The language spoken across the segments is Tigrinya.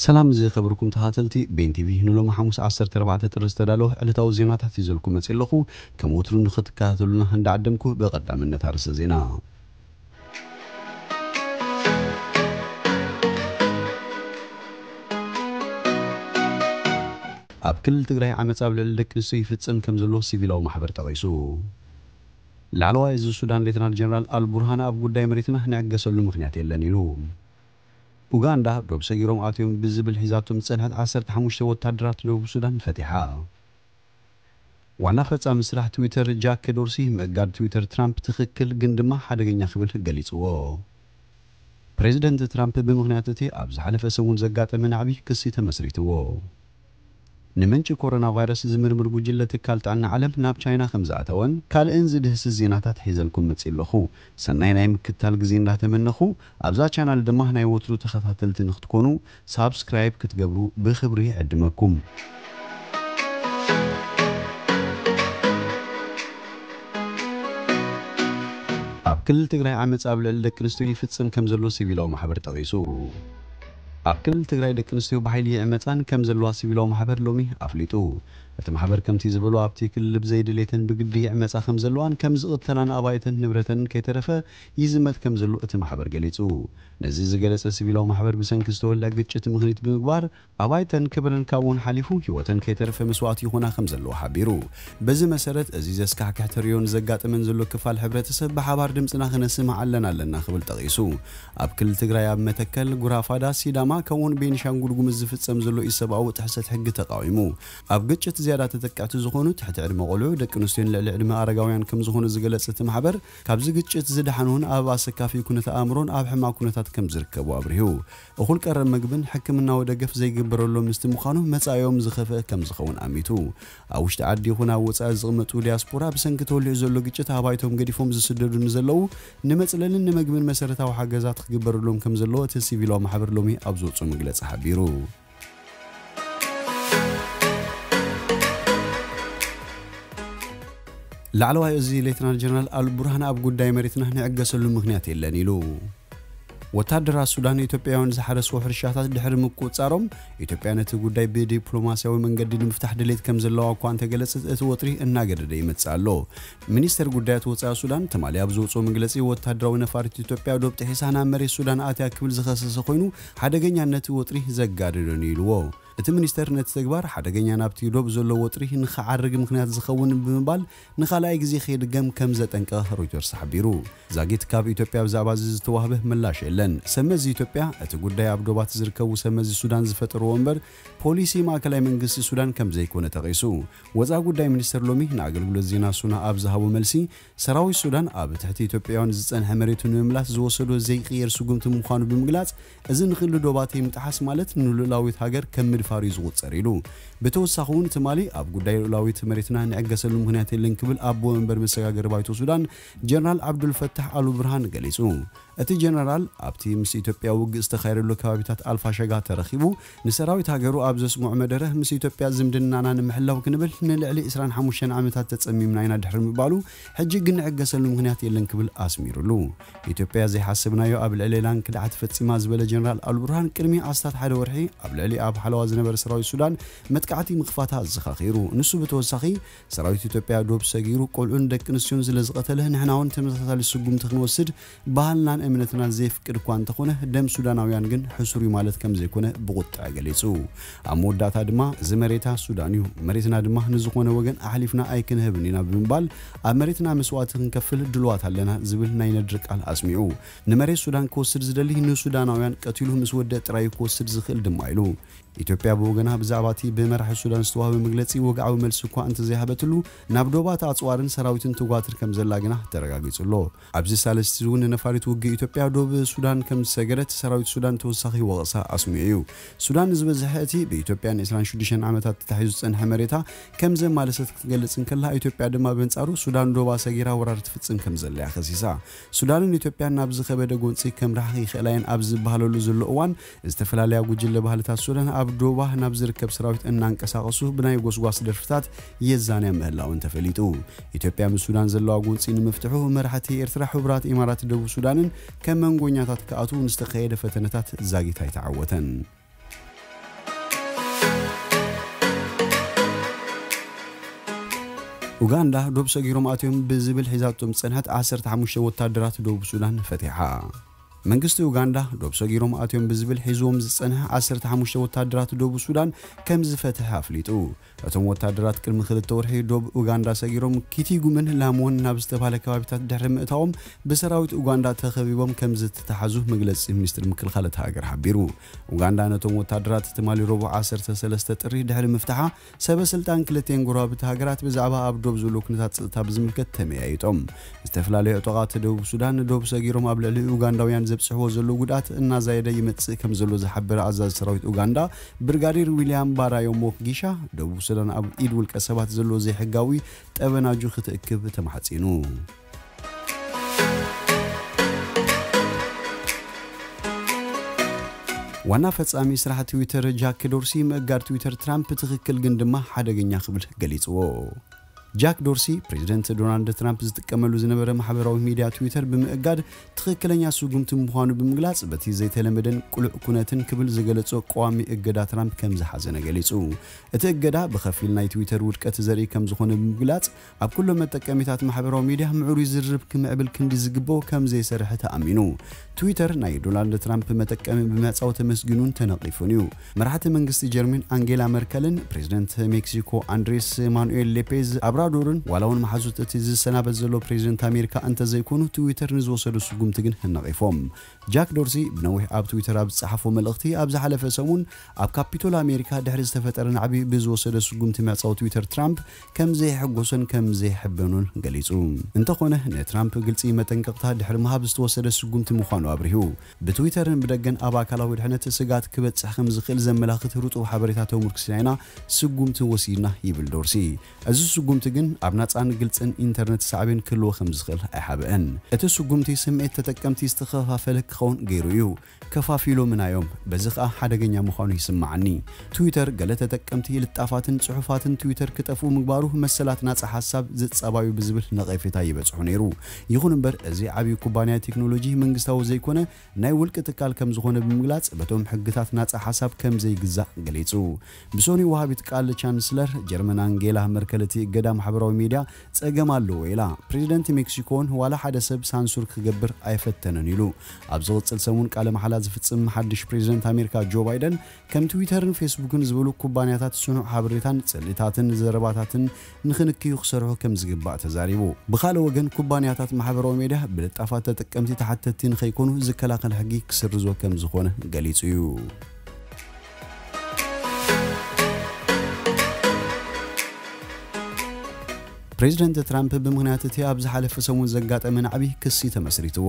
ሰላም ዝኸበርኩም ተኸታተልቲ ቤን ቲቪ፣ ንሎሚ ሓሙስ ዓሰርተ ኣርባዕተ ጥሪ ዝተዳለወ ዕለታዊ ዜናታት ሒዘልኩም መጺእ ኣለኹ። ከም ወትሩ ንኽትከታተሉና እንዳዓደምኩ፣ ብቐዳምነት ኣርእስተ ዜና። ኣብ ክልል ትግራይ ዓመጻ ኣብ ልዕሊ ደቂ ኣንስትዮ ይፍጸም ከም ዘሎ ሲቪላዊ ማሕበር ጠቒሱ። ላዕለዋይ እዚ ሱዳን ሌተናል ጀነራል ኣልቡርሃን ኣብ ጉዳይ መሬትና ንዕገሰሉ ምኽንያት የለን ኢሉ። ኡጋንዳ ዶብ ሰጊሮም ኣትዮም ብዝብል ሒዛቶም ዝጸንሐት ዓሰርተ ሓሙሽተ ወታደራት ደቡብ ሱዳን ፈቲሓ። ዋና ፈጻሚ ስራሕ ትዊተር ጃክ ዶርሲ ምእጋድ ትዊተር ትራምፕ ትኽክል ግን ድማ ሓደገኛ ክብል ገሊጽዎ። ፕሬዚደንት ትራምፕ ብምኽንያት እቲ ኣብ ዝሓለፈ ሰሙን ዘጋጠመ ናዕቢ ክሲ ተመስሪትዎ። ንምንጪ ኮሮና ቫይረስ ዝምርምር ጉጅለ ትካል ጥዕና ዓለም ናብ ቻይና ከም ዝኣተወን ካልእን ዝድህስስ ዜናታት ሒዘልኩም መጺእ ኣለኹ። ሰናይ ናይ ምክትታል ግዜ እንዳተመነኹ፣ ኣብዛ ቻናል ድማ ናይ ወትሩ ተኸታተልቲ ንክትኮኑ ሳብስክራይብ ክትገብሩ ብኽብሪ ይዕድመኩም። ኣብ ክልል ትግራይ ዓመጽ ኣብ ልዕሊ ደቂ ኣንስትዮ ይፍጽም ከም ዘሎ ሲቪላዊ ማሕበር ጠቒሱ። ኣብ ክልል ትግራይ ደቂ ኣንስትዮ ብሓይሊ ይዕመጻን ከም ዘለዋ ሲቪላዊ ማሕበር ሎሚ ኣፍሊጡ። እቲ ማሕበር ከምቲ ዝበሎ ኣብቲ ክልል ብዘይድሌተን ብግዲ ይዕመጻ ከም ዘለዋን ከም ዝቕተላን ኣባይተን ንብረተን ከይተረፈ ይዝመት ከም ዘሎ እቲ ማሕበር ገሊጹ። ነዚ ዝገለጸ ሲቪላዊ ማሕበር ብሰንኪ ዝተወልዐ ግጭት ምኽኒት ብምግባር ኣባይተን ክብረን ካብኡን ሓሊፉ ህይወተን ከይተረፈ መስዋእቲ ይኾና ከም ዘለዋ ሓቢሩ። በዚ መሰረት እዚ ዘስካሕክሕ ተርእዮ ንዘጋጠመን ዘሎ ክፋል ሕብረተሰብ ብሓባር ድምፅና ክነስምዓለን ኣለና ክብል ጠቒሱ። ኣብ ክልል ትግራይ ኣብ መተከል፣ ጉራፋዳ፣ ሲዳማ ከምኡውን ቤኒሻንጉል ጉምዝ ዝፍጸም ዘሎ ኢሰብኣዊ ጥሕሰት ሕጊ ተቃዊሙ። ኣብ ግጭት ዝያዳ ተጠቀዕቲ ዝኾኑ ትሕቲ ዕድመ ቆልዑ፣ ደቂ ኣንስትዮን ልዕሊ ዕድመ ኣረጋውያን ከም ዝኾኑ ዝገለጸ እቲ ማሕበር ካብዚ ግጭት ዝደሓኑን ኣብ ኣሰካፊ ኩነተ ኣእምሮን ኣብ ሕማቕ ኩነታት ከም ዝርከቡ ኣብሪሁ። እኹል ቀረብ መግብን ሕክምናዊ ደገፍ ዘይግበረሎም ምስቲ ምዃኑ መጻኢኦም ዝኸፍአ ከም ዝኸውን ኣሚቱ። ኣብ ውሽጢ ዓዲ ይኹን ኣብ ወጻኢ ዝቕመጡ ዲያስፖራ ብሰንኪ ተወሊዑ ዘሎ ግጭት ኣባይቶም ገዲፎም ዝስደዱ ንዘለዉ ንመጽለልን ንመግብን መሰረታዊ ሓገዛት ክግበረሎም ከም ዘለዎ እቲ ሲቪላዊ ማሕበር ሎሚ ኣብ ዝወጽኦ መግለጺ ሓቢሩ። ላዕለዋይ እዚ ሌተናል ጀነራል ኣልቡርሃን ኣብ ጉዳይ መሬትና ንዕገሰሉ ምኽንያት የለን ኢሉ። ወታደራት ሱዳን ኢትዮጵያውያን ዝሓረስዎ ሕርሻታት ድሕሪ ምቁጽጻሮም፣ ኢትዮጵያ ነቲ ጉዳይ ብዲፕሎማስያዊ መንገዲ ንምፍታሕ ድሌት ከም ዘለዋ እኳ እንተገለጸት፣ እቲ ወጥሪ እናገደደ ይመጽእ ኣሎ። ሚኒስተር ጉዳያት ወጻኢ ሱዳን ትማሊ ኣብ ዝወጽኦ መግለጺ፣ ወታደራዊ ነፋሪት ኢትዮጵያ ዶብ ጥሒሳ ናብ መሬት ሱዳን ኣትያ ክብል ዝኸሰሰ ኮይኑ፣ ሓደገኛነት እቲ ወጥሪ ዘጋደደን እዩ ኢልዎ። እቲ ሚኒስተር ነቲ ተግባር ሓደገኛ ናብቲ ዶብ ዘሎ ወጥሪ ንኽዓርግ ምኽንያት ዝኸውን ብምባል ንኻልኣይ ግዜ ከይድገም ከም ዘጠንቀቐ ሮይተርስ ሓቢሩ። ዛጊት ካብ ኢትዮጵያ ብዛዕባ እዚ ዝተዋህበ ምላሽ የለን። ሰመዚ ኢትዮጵያ እቲ ጉዳይ ኣብ ዶባት ዝርከቡ ሰመዚ ሱዳን ዝፈጠርዎ እምበር ፖሊሲ ማእከላይ መንግስቲ ሱዳን ከም ዘይኮነ ጠቒሱ። ወጻኢ ጉዳይ ሚኒስተር ሎሚ ንኣገልግሎት ዜና ሱና ኣብ ዝሃቦ መልሲ፣ ሰራዊት ሱዳን ኣብ ትሕቲ ኢትዮጵያውያን ዝጸንሐ መሬቱ ንምምላስ ዝወሰዶ ዘይቅየር ስጉምቲ ምዃኑ ብምግላጽ፣ እዚ ንኽሊ ዶባት ምጥሓስ ማለት ንልኡላዊት ሃገር ከም ምድፋር እዩ ዝቑጸር ኢሉ። ብተወሳኺ እውን ትማሊ ኣብ ጉዳይ ልኡላዊት መሬትና ንዕገሰሉ ምኽንያት የለን ክብል ኣቦ መንበር መሰጋገሪ ባይቶ ሱዳን ጀነራል ዓብዱልፈታሕ ኣሉ ብርሃን ገሊጹ። እቲ ጀነራል ኣብቲ ምስ ኢትዮጵያ ውግእ ዝተኻየደሉ ከባቢታት ኣልፋሸጋ ተረኺቡ ንሰራዊት ሃገሩ ኣብ ዘስምዖ መደረ፣ ምስ ኢትዮጵያ ዝምድናና ንምሕላው ክንብል ንልዕሊ ዕስራን ሓሙሽተን ዓመታት ተጸሚምና ኢና ድሕሪ ምባሉ፣ ሕጂ ግን ንዕገሰሉ ምኽንያት የለን ክብል ኣስሚሩሉ። ኢትዮጵያ ዘይሓሰብናዮ ኣብ ልዕሌናን ክድዓት ፈጺማ ዝበለ ጀነራል ኣልቡርሃን፣ ቅድሚ ኣስታት ሓደ ወርሒ ኣብ ልዕሊ ኣብ ሓለዋ ዝነበረ ሰራዊት ሱዳን መጥቃዕቲ ምኽፋታ ኣዘኻኺሩ። ንሱ ብተወሳኺ፣ ሰራዊት ኢትዮጵያ ዶብ ሰጊሩ ቆልዑን ደቂ ኣንስትዮን ስለ ዝቐተለ፣ ንሕና እውን ተመሳሳሊ ስጉምቲ ክንወስድ ባህልናን እምነትናን ዘየፍቅድ እኳ እንተኾነ፣ ደም ሱዳናውያን ግን ሕሱር እዩ ማለት ከም ዘይኮነ ብቑጥዐ ገሊጹ። ኣብ መወዳእታ ድማ፣ እዚ መሬታ ሱዳን እዩ፣ መሬትና ድማ ንዝኾነ ወገን ኣሕሊፍና ኣይክንህብን ኢና ብምባል፣ ኣብ መሬትና መስዋእቲ ክንከፍል ድልዋት ኣለና ዝብል ናይ ነድሪ ቃል ኣስሚዑ። ንመሬት ሱዳን ክወስድ ዝደሊ ንሱዳናውያን ቀቲሉ ምስ ወደእ ጥራይ ክወስድ ዝኽእል ድማ ኢሉ። ኢትዮጵያ ብወገና ብዛዕባ እቲ ብመራሒ ሱዳን ዝተዋህበ መግለጺ ወግዓዊ መልሲ እኳ እንተዘይሃበትሉ፣ ናብ ዶባት ኣጽዋርን ሰራዊትን ትጓትር ከም ዘላ ግና ተረጋጊጹ ኣሎ። ኣብዚ ሳልስቲ እውን ንነፋሪት ውግእ ኢትዮጵያ ዶብ ሱዳን ከም ዝሰገረት ሰራዊት ሱዳን ተወሳኺ ወቐሳ ኣስሚዑ እዩ። ሱዳን ንዝበዝሐ እቲ ብኢትዮጵያ ን ዕስራን ሽዱሽተን ዓመታት ተታሒዙ ዝጸንሐ መሬታ ከም ዘማለሰት ክትገልጽ እንከላ፣ ኢትዮጵያ ድማ በንጻሩ ሱዳን ዶባ ሰጊራ ወራር ትፍጽም ከም ዘላ እያ ከሲሳ። ሱዳንን ኢትዮጵያን ናብ ዝኸበደ ጎንጺ ከምርሓ ይኽእላ እየን ኣብ ዝበሃለሉ ዘሎ እዋን፣ ዝተፈላለያ ጉጅለ ባህልታት ሱዳን ኣብ ዶባ ናብ ዝርከብ ሰራዊት እናንቀሳቐሱ ብናይ ጎስጓስ ደርፍታት የዛንያ ምህላወን ተፈሊጡ። ኢትዮጵያ ምስ ሱዳን ዘለዋ ጎንጺ ንምፍትሑ መራሕቲ ኤርትራ፣ ሕቡራት ኢማራት ደቡብ ሱዳንን ከም መንጎኛታት ክኣትዉ ንዝተኻየደ ፈተነታት ዛጊት ኣይተዓወተን። ኡጋንዳ ዶብ ሰጊሮም ኣትዮም ብዝብል ሒዛቶም ዝጸንሐት ዓሰርተ ሓሙሽተ ወታደራት ደቡብ ሱዳን ፈቲሓ። መንግስቲ ኡጋንዳ ዶብ ሰጊሮም ኣትዮም ብዝብል ሒዝዎም ዝጸንሐ ዓሰርተ ሓሙሽተ ወታደራት ደቡብ ሱዳን ከም ዝፈትሐ ኣፍሊጡ። እቶም ወታደራት ቅድሚ ክልተ ወርሒ ዶብ ኡጋንዳ ሰጊሮም ኪቲጉምን ላምዎን ናብ ዝተባህለ ከባቢታት ድሕሪ ምእታዎም ብሰራዊት ኡጋንዳ ተኸቢቦም ከም ዝተታሓዙ መግለጺ ሚኒስትሪ ምክልኻል እታ ሃገር ሓቢሩ። ኡጋንዳ ነቶም ወታደራት ትማሊ ረቡዕ ዓሰርተ ሰለስተ ጥሪ ድሕሪ ምፍታሓ ሰበ ስልጣን ክልቲኤን ጎረባብቲ ሃገራት ብዛዕባ ኣብ ዶብ ዘሎ ኩነታት ጸጥታ ብዝምልከት ተመያይጦም። ዝተፈላለዩ ዕጡቓት ደቡብ ሱዳን ንዶብ ሰጊሮም ኣብ ልዕሊ ኡጋንዳውያን ዘብጽሕዎ ዘለዉ ጉድኣት እናዛየደ ይመጽእ ከም ዘሎ ዝሓበረ ኣዛዚ ሰራዊት ኡጋንዳ ብርጋዴር ዊልያም ባራዮ ሞክጊሻ፣ ደቡብ ሱዳን ኣብ ኢድ ውልቀ ሰባት ዘሎ ዘይሕጋዊ ጠበናጁ ክትእክብ ተማሕጺኑ። ዋና ፈጻሚ ስራሕ ትዊተር ጃክ ዶርሲ ምእጋድ ትዊተር ትራምፕ ትኽክል ግን ድማ ሓደገኛ ክብል ገሊጽዎ። ጃክ ዶርሲ ፕሬዚደንት ዶናልድ ትራምፕ ዝጥቀመሉ ዝነበረ ማሕበራዊ ሚድያ ትዊተር ብምእጋድ ትኽክለኛ ስጉምቲ ምዃኑ ብምግላጽ፣ በቲ ዘይተለመደን ቅሉዕ ኩነትን ክብል ዝገለጾ ቀዋሚ እገዳ ትራምፕ ከም ዝሓዘነ ገሊጹ። እቲ እገዳ ብኸፊል ናይ ትዊተር ውድቀት ዘርኢ ከም ዝኾነ ብምግላጽ፣ ኣብ ኩሎም መጠቀሚታት ማሕበራዊ ሚድያ ምዕሩይ ዝርርብ ክምዕብል ክንዲ ዝግብኦ ከም ዘይሰርሐ ተኣሚኑ። ትዊተር ናይ ዶናልድ ትራምፕ መጠቀሚ ብምዕጻው ተመስጊኑን ተነቒፉን እዩ። መራሕቲ መንግስቲ ጀርመን ኣንጌላ መርከልን ፕሬዚደንት ሜክሲኮ ኣንድሬስ ማኑኤል ሌፔዝ ኦብራዶርን ዋላ እውን መሓዙት እቲ ዝሰናበት ዘሎ ፕሬዚደንት ኣሜሪካ እንተዘይኮኑ ትዊተር ንዝወሰዶ ስጉምቲ ግን ነቒፎም። ጃክ ዶርሲ ብነዊሕ ኣብ ትዊተር ኣብ ዝጸሓፎ መልእኽቲ ኣብ ዝሓለፈ ሰሙን ኣብ ካፒቶል ኣሜሪካ ድሕሪ ዝተፈጠረ ናዕቢ ብዝወሰደ ስጉምቲ ምዕጻው ትዊተር ትራምፕ ከም ዘይሕጎሶን ከም ዘይሕበኖን ገሊጹ። እንተኾነ ንትራምፕ ግልጺ መጠንቀቕታ ድሕሪ ምሃብ ዝተወሰደ ስጉምቲ ምዃኑ ኣብሪሁ። ብትዊተርን ብደገን ኣብ ኣካላዊ ድሕነት ስጋት ክበጽሕ ከም ዝኽእል ዘመላኽት ርጡብ ሓበሬታ ተመርኩስና ኢና ስጉምቲ ወሲድና ይብል ዶርሲ። እዚ ስጉምቲ ግን ኣብ ናጻን ግልጽን ኢንተርነት ሳዕቤን ክህልዎ ከም ዝኽእል ኣይሓብአን። እቲ ስጉምቲ ስምዒት ተጠቀምቲ ዝተኸፋፈለ ክኸውን ገይሩ እዩ። ከፋፊሎምና እዮም። በዚ ኸኣ ሓደገኛ ምዃኑ ይስምዓኒ። ትዊተር ገለ ተጠቀምቲ ልጣፋትን ጽሑፋትን ትዊተር ክጠፍኡ ምግባሩ መሰላት ናጻ ሓሳብ ዝጻባዩ ብዝብል ነቐፌታ ይበጽሖ ነይሩ። ይኹን እምበር እዚ ዓብዪ ኩባንያ ቴክኖሎጂ መንግስታዊ ዘይኮነ ናይ ውልቂ ትካል ከም ዝኾነ ብምግላጽ በቶም ሕግታት ናጻ ሓሳብ ከም ዘይግዛእ ገሊጹ። ብሶኒ ወሃቢት ቃል ቻንስለር ጀርመን ኣንጌላ መርከል እቲ እገዳ ማሕበራዊ ሚድያ ጸገም ኣለዎ ኢላ። ፕሬዚደንት ሜክሲኮን ዋላ ሓደ ሰብ ሳንሱር ክገብር ኣይፈተነን ኢሉ። ኣብ ዝቕጽል ሰሙን ቃለ መሓላ ዝፍጽም ሓድሽ ፕሬዚደንት ኣሜሪካ ጆ ባይደን ከም ትዊተርን ፌስቡክን ዝበሉ ኩባንያታት ስኑዕ ሓበሬታን ጽልኢታትን ዘረባታትን ንኽንክዩ ክሰርሑ ከም ዝግባእ ተዛሪቡ። ብኻልእ ወገን ኩባንያታት ማሕበራዊ ሚድያ ብልጣፋት ተጠቀምቲ ተሓተትቲ ንኸይኮኑ ዝከላኸል ሕጊ ክስርዞ ከም ዝኾነ ገሊጹ እዩ። ፕሬዚደንት ትራምፕ ብምኽንያት እቲ ኣብ ዝሓለፈ ሰሙን ዘጋጠመ ናዕቢ ክሲ ተመስሪትዎ።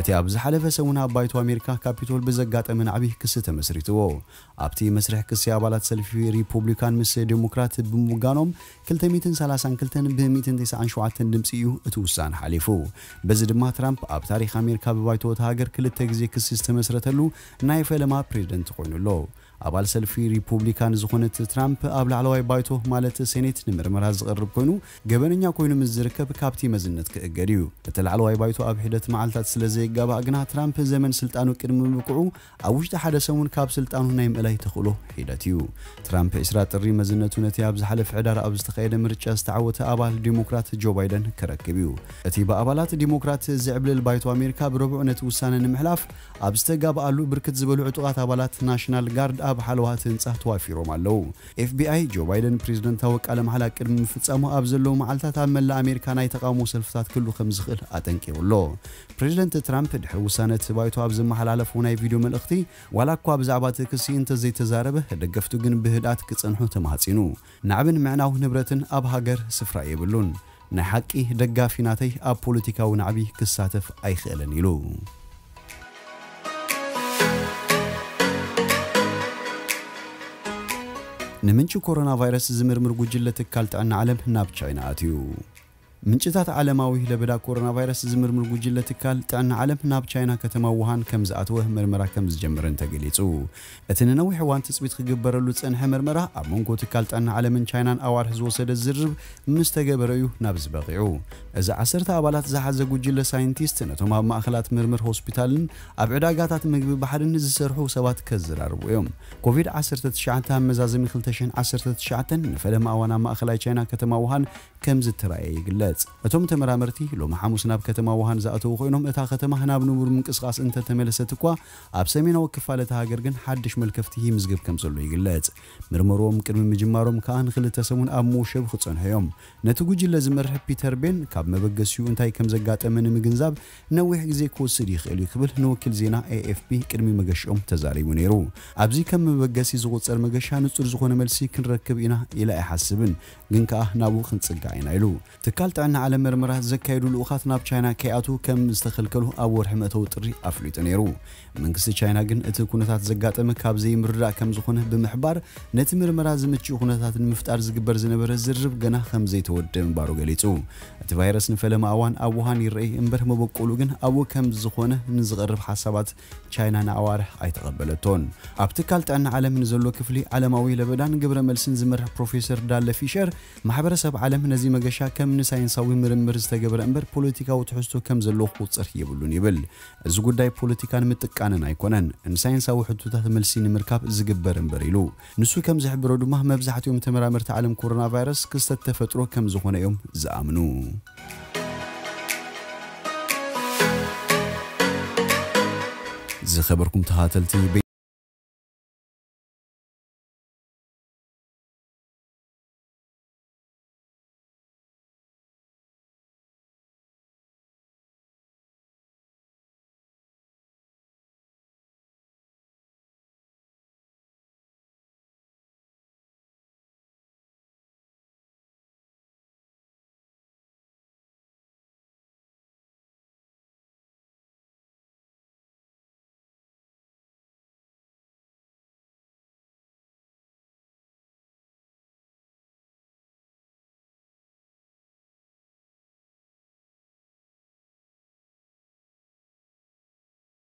እቲ ኣብ ዝሓለፈ ሰሙን ኣብ ባይቶ ኣሜሪካ ካፒቶል ብዘጋጠመ ናዕቢ ክሲ ተመስሪትዎ። ኣብቲ መስርሕ ክሲ ኣባላት ሰልፊ ሪፑብሊካን ምስ ዴሞክራት ብምውጋኖም ክልተ ሚእትን ሰላሳን ክልተን ብ ሚእትን ተስዓን ሸውዓተን ድምፂ እዩ እቲ ውሳነ ሓሊፉ። በዚ ድማ ትራምፕ ኣብ ታሪኽ ኣሜሪካ ብባይቶ እታ ሃገር ክልተ ግዜ ክሲ ዝተመስረተሉ ናይ ፈለማ ፕሬዚደንት ኮይኑ ኣሎ። ኣባል ሰልፊ ሪፑብሊካን ዝኾነት ትራምፕ ኣብ ላዕለዋይ ባይቶ ማለት ሴኔት ንምርመራ ዝቐርብ ኮይኑ ገበነኛ ኮይኑ ምስ ዝርከብ ካብቲ መዝነት ክእገድ እዩ። እቲ ላዕለዋይ ባይቶ ኣብ ሒደት መዓልታት ስለ ዘይጋባእ ግና ትራምፕ ዘመን ስልጣኑ ቅድሚ ምብቅዑ ኣብ ውሽጢ ሓደ ሰሙን ካብ ስልጣኑ ናይ ምእላይ ተኽእሎ ሒደት እዩ። ትራምፕ ዕስራ ጥሪ መዝነቱ ነቲ ኣብ ዝሓለፈ ሕዳር ኣብ ዝተኻየደ ምርጫ ዝተዓወተ ኣባል ዲሞክራት ጆ ባይደን ክረክብ እዩ። እቲ ብኣባላት ዲሞክራት ዝዕብልል ባይቶ ኣሜሪካ ብረቡዕ ነቲ ውሳነ ንምሕላፍ ኣብ ዝተጋብኣሉ ብርክት ዝበሉ ዕጡቓት ኣባላት ናሽናል ጋርድ ኣብ ሓለዋ እቲ ህንጻ ተዋፊሮም ኣለዉ። ኤፍቢኣይ ጆ ባይደን ፕሬዝደንታዊ ቃለ መሓላ ቅድሚ ምፍጻሙ ኣብ ዘለዉ መዓልታት ኣብ መላእ ኣሜሪካ ናይ ተቓውሞ ሰልፍታት ክህሉ ከም ዝኽእል ኣጠንቂቑ ኣሎ። ፕሬዝደንት ትራምፕ ድሕሪ ውሳነ እቲ ባይቶ ኣብ ዘመሓላለፎ ናይ ቪድዮ መልእኽቲ ዋላ እኳ ብዛዕባ እቲ ክሲ እንተዘይተዛረበ ደገፍቱ ግን ብህድኣት ክጸንሑ ተማህጺኑ። ናዕብን ምዕናው ንብረትን ኣብ ሃገር ስፍራ የብሉን። ናይ ሓቂ ደጋፊ ናተይ ኣብ ፖለቲካዊ ናዕቢ ክሳተፍ ኣይኽእልን ኢሉ። ንምንጪ ኮሮና ቫይረስ ዝምርምር ጉጅለ ትካል ጥዕና ዓለም ናብ ቻይና ኣትዩ። ምንጭታት ዓለማዊ ለበዳ ኮሮና ቫይረስ ዝምርምር ጉጅለ ትካል ጥዕና ዓለም ናብ ቻይና ከተማ ውሃን ከም ዝኣተወ መርመራ ከም ዝጀመረን ተገሊጹ። እቲ ንነዊሕ እዋን ትጽቢት ክግበረሉ ዝጸንሐ መርመራ ኣብ መንጎ ትካል ጥዕና ዓለምን ቻይናን ኣዋርሕ ዝወሰደ ዝርርብ ምስ ተገበረ እዩ ናብዚ በቒዑ። እዚ ዓሰርተ ኣባላት ዝሓዘ ጉጅለ ሳይንቲስት ነቶም ኣብ ማእከላት ምርምር ሆስፒታልን ኣብ ዕዳጋታት ምግቢ ባሕርን ዝሰርሑ ሰባት ከዘራርቡ እዮም። ኮቪድ ዓሰርተ ትሽዓተ ኣብ መዛዘሚ ክልተ ሽሕን ዓሰርተ ትሽዓተን ንፈለማ እዋን ኣብ ማእከላይ ቻይና ከተማ ውሃን ከም ዝተራእየ ይግለጽ። እቶም ተመራመርቲ ሎሚ ሓሙስ ናብ ከተማ ውሃን ዝኣተዉ ኮይኖም፣ እታ ከተማ ናብ ንቡር ምንቅስቓስ እንተተመለሰት እኳ፣ ኣብ ሰሜናዊ ክፋል እታ ሃገር ግን ሓድሽ መልከፍቲ ይምዝግብ ከም ዘሎ ይግለጽ። ምርመርኦም ቅድሚ ምጅማሮም ከኣ ንክልተ ሰሙን ኣብ መውሸቢ ክጸንሑ እዮም። ነቲ ጉጅለ ዝመርሕ ፒተር ቤን፣ ካብ መበገሲኡ እንታይ ከም ዘጋጠመ ንምግንዛብ ነዊሕ ግዜ ክወስድ ይኽእል እዩ ክብል ንወኪል ዜና ኤ ኤፍ ፒ ቅድሚ መገሽኦም ተዛሪቡ ነይሩ። ኣብዚ ከም መበገሲ ዝቑጸር መገሻ ንጹር ዝኾነ መልሲ ክንረክብ ኢና ኢለ ኣይሓስብን፣ ግን ከኣ ናብኡ ክንጽጋዕ ኢና ኢሉ። ትካል ጥዕና ዓለም መርመራ ዘካየዱ ልኡኻት ናብ ቻይና ከይኣትዉ ከም ዝተኸልከሉ ኣብ ወርሒ መእተዊ ጥሪ ኣፍሊጡ ነይሩ። መንግስቲ ቻይና ግን እቲ ኩነታት ዘጋጠመ ካብ ዘይምርዳእ ከም ዝኾነ ብምሕባር፣ ነቲ ምርመራ ዝምችኡ ኩነታት ንምፍጣር ዝግበር ዝነበረ ዝርርብ ገና ከም ዘይተወደበ ምንባሩ ገሊጹ። እቲ ቫይረስ ንፈለማ እዋን ኣብ ውሃን ይረኣይ እምበር፣ መበቆሉ ግን ኣብኡ ከም ዝኾነ ንዝቐርብ ሓሳባት ቻይና ንኣዋርሕ ኣይተቐበለቶን። ኣብ ትካል ጥዕና ዓለም ንዘሎ ክፍሊ ዓለማዊ ለበዳን ግብረ መልስን ዝመርሕ ፕሮፌሰር ዳለ ፊሸር፣ ማሕበረሰብ ዓለም ነዚ መገሻ ከም ንሳይንሳዊ ምርምር ዝተገበረ እምበር፣ ፖለቲካዊ ትሕዝቶ ከም ዘለዎ ክቑጸር የብሉን ይብል። እዚ ጉዳይ ፖለቲካን ምጥቃንን ኣይኮነን፣ ንሳይንሳዊ ሕቶታት መልሲ ንምርካብ ዝግበር እምበር ኢሉ። ንሱ ከም ዝሕብሮ ድማ፣ መብዛሕትኦም ተመራመርቲ ዓለም ኮሮና ቫይረስ ክስተት ተፈጥሮ ከም ዝኾነ እዮም ዝኣምኑ። ዝኸበርኩም ተኸታተልቲ